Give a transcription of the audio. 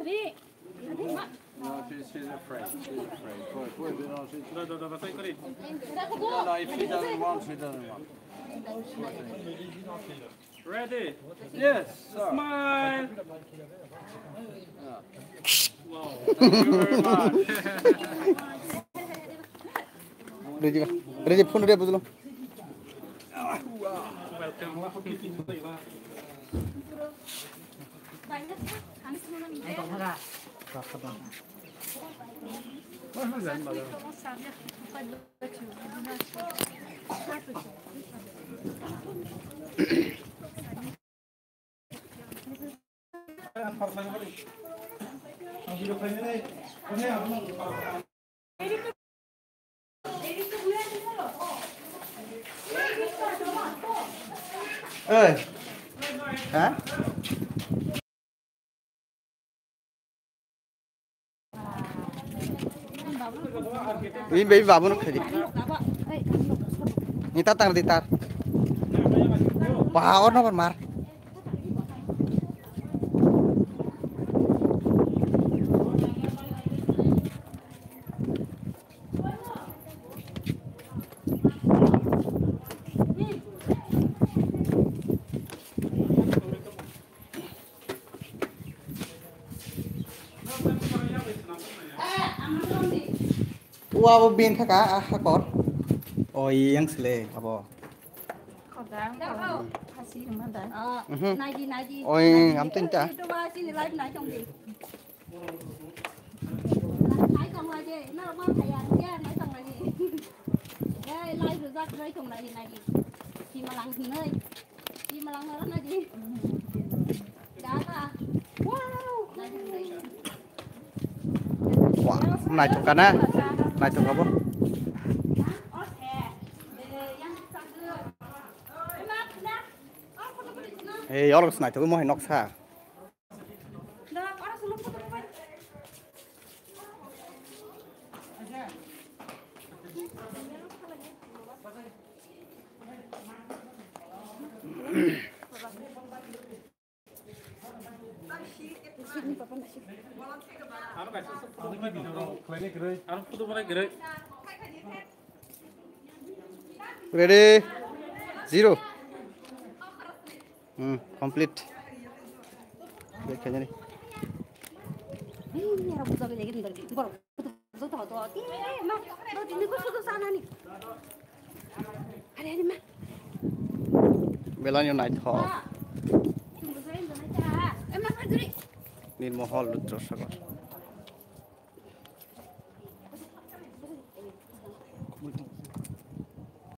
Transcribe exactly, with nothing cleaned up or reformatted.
Three. No, she's, she's afraid. She's afraid. Poor, poor, you know, she's... No, no, no, no, no, if she doesn't want, she doesn't want. Ready? Yes, sir. Smile. Yeah. Wow. Thank you very much. Ready, ready, phone ready, bujlo. Welcome. Oi. Ha? Ini baby babu nuk tadi. Ini tatang di tar. Wah, ono mar. Ua bo bin thaka a hakor. O yang sele abo. Kodang ko hasi ma da. Mhm. Naji, naji. Oi, am tin ta. Itu ba sini live nai tong di. Nai tong lagi, na ma kaya dia nai tong lagi. Ya, live rujak nai tong lagi, naji. Si malang hinoi. Wah, naithok ka na? Naithok ka bo. Ei, oro se naithok mo hai noksa. Ready? Zero. Hmm, complete. Wait, khaijani. Belai no naithok. Nirmohol Rudra Sagar.